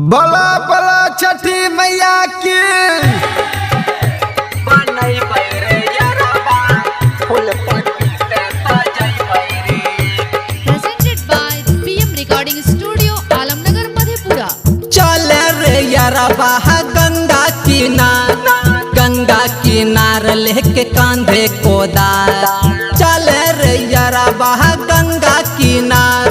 बला बला छठी मैया की। Presented by PM Recording Studio, Alamnagar, Madhepura. चल रे यरबा गंगा किनार, गंगा किनार लेके कांधे कोदार। चल रे यरबा गंगा किनार,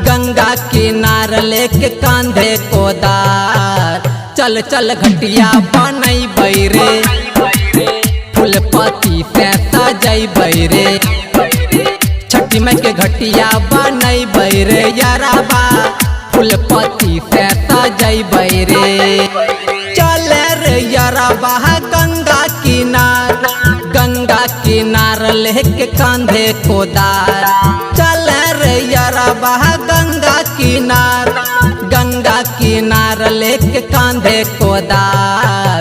गंगा किनार लेके कांधे कोदार। चल चल घटिया बनैबै रे, फूलपति से सजैबै रे। छठी माई के घटिया बनैबै रे यरबा, फूलपति से सजैबै रे। चल रे यरबा गंगा किनार, गंगा किनार लेके कांधे कोदार। चल रे यरबा गंगा किनार, गंगा किनार लेके कांधे कोदार।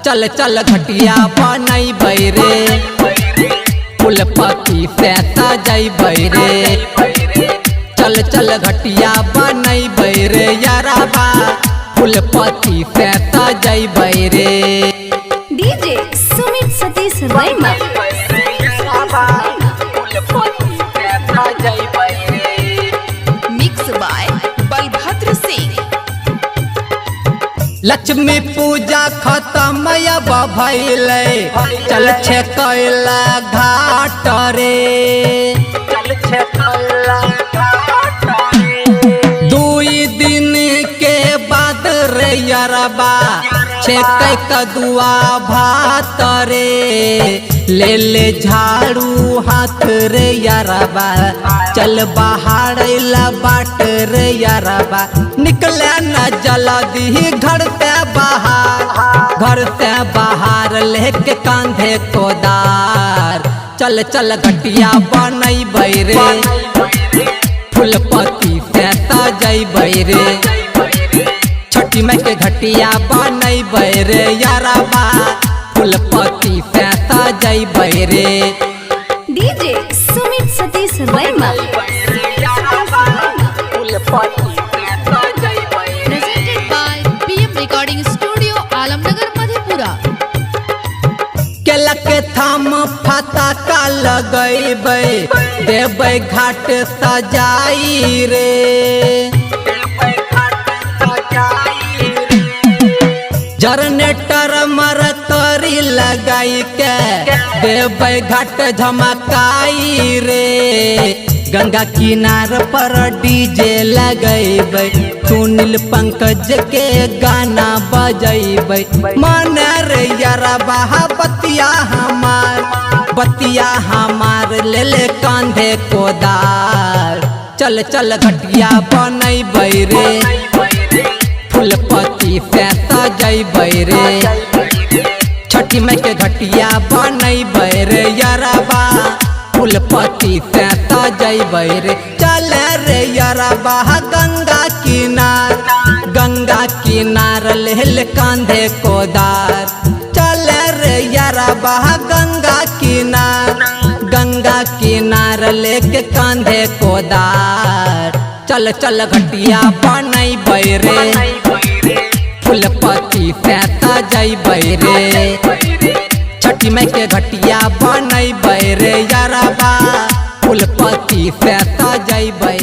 चल चल घटिया बनैबै रे, फूलपति से सजैबै रे। चल चल घटिया बनैबै रे यरबा, फूलपति से सजैबै रे। DJ Sumit Satish रैमा। Mixed by Balbhadra Singh. Lakshmi पूजा खत्म अब भैलै, चल छे कैला घाट रे। दुई दिन के बाद रे यरबा, छेकै कदुआ भात रे। ले ले झाड़ू हाथ रे यरबा, चल बाहर ला बाट रे यरबा। निकले न जल्दी घर से बाहर, घर से बाहर लेके कांधे कोदार। चल चल घटिया बनैबै रे, फूलपति से सजैबै रे। छठी माई के घटिया बनैबै रे यरबा, फूलपति से सजैबै रे। DJ Sumit Satish रैमा। Presented by PM Recording Studio, Alamnagar, Madhepura. केला के थाम फताका लगैबै, देबै घाट सजाई रे। जनरेटर मरकरी लगाई के देबै घाट झमकाई रे। गंगा किनार पर डीजे लगैबै, सुनील पंकज के गाना बजैबै। मन रे यरबा बतिया हमार, बतिया हमार ले ले कांधे कोदार। चल चल घटिया बनैबै रे, फूलपति से सजैबै रे। छठी माई के घटिया बनैबै रे यरबा, फूलपति से सजैबै रे। चल रे यरबा गंगा किनार, गंगा किनार ले कांधे कोदार। चल रे यरबा गंगा किनार, गंगा किनार लेके कांधे कोदार। चल चल घटिया बनैबै रे, फूलपति से सजैबै रे। छठी माई के घटिया बनैबै रे यरबा, फूलपति से सजैबै।